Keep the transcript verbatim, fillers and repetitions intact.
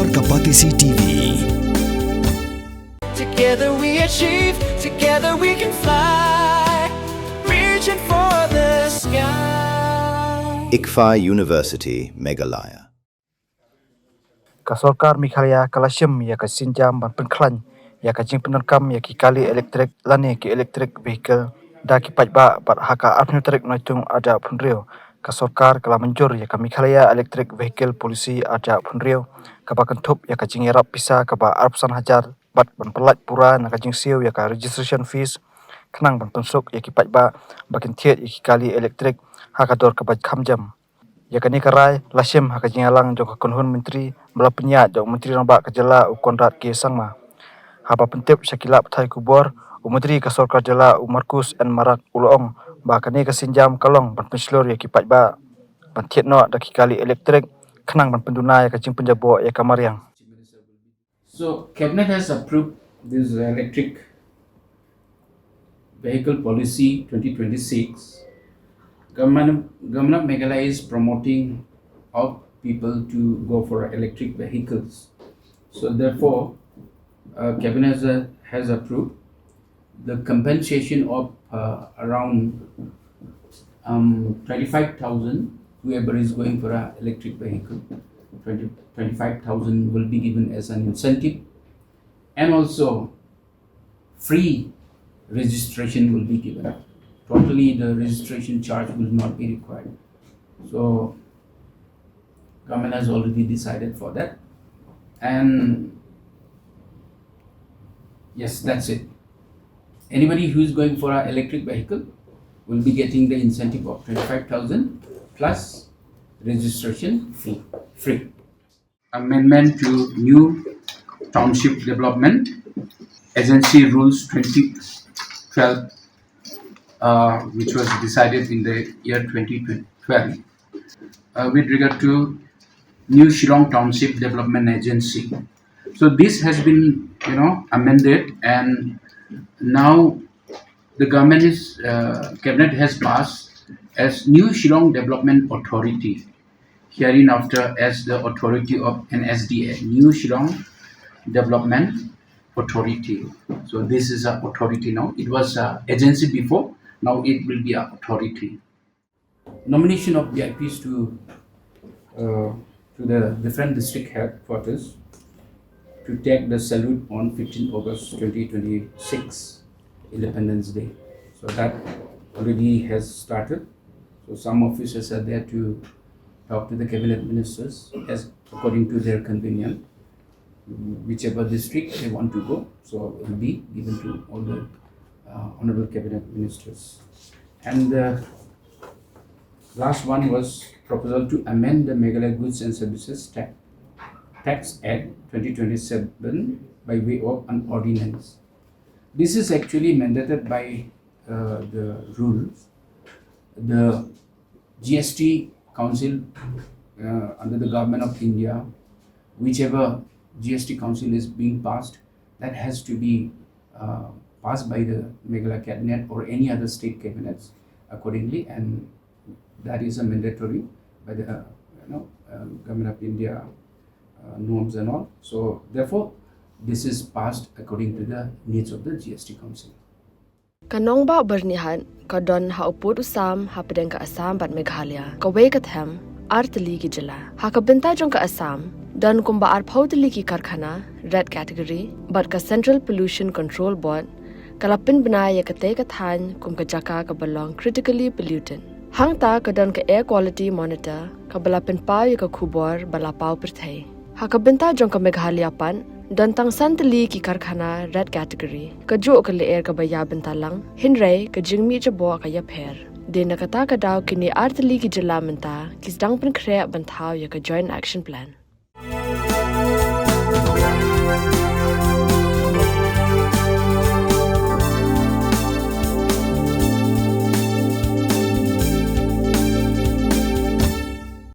Ka Batesi T V. Together we achieve, together we can fly, reaching for the sky. ICFAI University, Meghalaya. Ka sorkar Meghalaya ka la shim ïa ka sienjam ban pynkhlaiñ ïa ka jingpyndonkam ïa ki kali elektrik lane ki electric vehicle da ki paidbah bad ha ka arphew tarik Naitung arhajar arphew hynriew, ka sorkar ka la mynjur ïa ka Meghalaya Electric Vehicle Policy arhajar arphew hynriew, kaba kynthup ïa ka jingïarap pisa kaba arphew san hajar bad ban pyllait pura na ka jingsiew ïa ka registration fees, khnang ban pynsuk ïa ki paidbah ba kin thied ïa ki kali elektrik ha ka dor kaba kham jam. Ïa kane ka rai la shim ha ka jingïalang jong ka kynhun myntri ba la pynïaid da u Myntri Rangbah ka jylla u Conrad K Sangma. Haba pyntip sha ki lad pathai khubor, u Myntri ka sorkar jylla u Marcuise N Marak u la ong ba kane ka sienjam ka long ban pynshlur ïa ki paidbah ban thied noh da ki kali elektrik, khnang ban pynduna ïa ka jingpynjaboh ïa ka mariang. So, Cabinet has approved this electric vehicle policy twenty twenty-six. Government, Government of Meghalaya is promoting of people to go for electric vehicles. So, therefore, uh, Cabinet has, has approved the compensation of uh, around um, twenty-five thousand, whoever is going for an electric vehicle, twenty, twenty-five thousand will be given as an incentive, and also free registration will be given. Totally, the registration charge will not be required. So, government has already decided for that. And yes, that's it. Anybody who is going for an electric vehicle will be getting the incentive of twenty-five thousand plus registration fee, free. Amendment to New Township Development Agency Rules twenty twelve, uh, which was decided in the year twenty twelve, uh, with regard to New Shillong Township Development Agency. So this has been, you know, amended, and now the government is, uh, cabinet has passed as New Shillong Development Authority, hereinafter as the authority of N S D A, New Shillong Development Authority. So this is an authority now. It was an agency before. Now it will be an authority. Nomination of V I Ps to uh, to the different district headquarters to take the salute on fifteenth August twenty twenty-six, Independence Day. So that already has started. So some officers are there to talk to the cabinet ministers as according to their convenience, whichever district they want to go. So it will be given to all the uh, honorable cabinet ministers. And the last one was proposal to amend the Meghalaya Goods and Services Tax, Tax Act twenty twenty-seven by way of an ordinance. This is actually mandated by uh, the rules. The G S T Council uh, under the Government of India, whichever G S T Council is being passed, that has to be uh, passed by the Meghalaya Cabinet or any other state cabinets accordingly, and that is a mandatory by the uh, you know, uh, Government of India uh, norms and all. So therefore, this is passed according to the needs of the G S T Council. Ka nongbah Byrnihat ka don ha u pud u sam hapdeng ka Assam bad Meghalaya, kawei ka them, ar tylli ki jylla. Ha ka bynta jong ka Assam, don kumba arphew tylli ki karkhana red category, bad ka Central Pollution Control Board ka la pynbna ïa katei ka thaiñ kum ka jaka kaba long critically polluted. Hangta ka don ka Air Quality Monitor kaba la pynpaw ïa ka khubor ba la paw pyrthei. Ha ka bynta jong ka Meghalaya pat, don tang san tylli ki karkhana red category, kajuh ka lyer kaba ïabynta lang, hynrei ka jingmih jaboh ka ïapher. Dei na kata ka daw kine ar tylli ki jylla mynta ki sdang pynkhreh ban thaw ïa ka Joint Action Plan.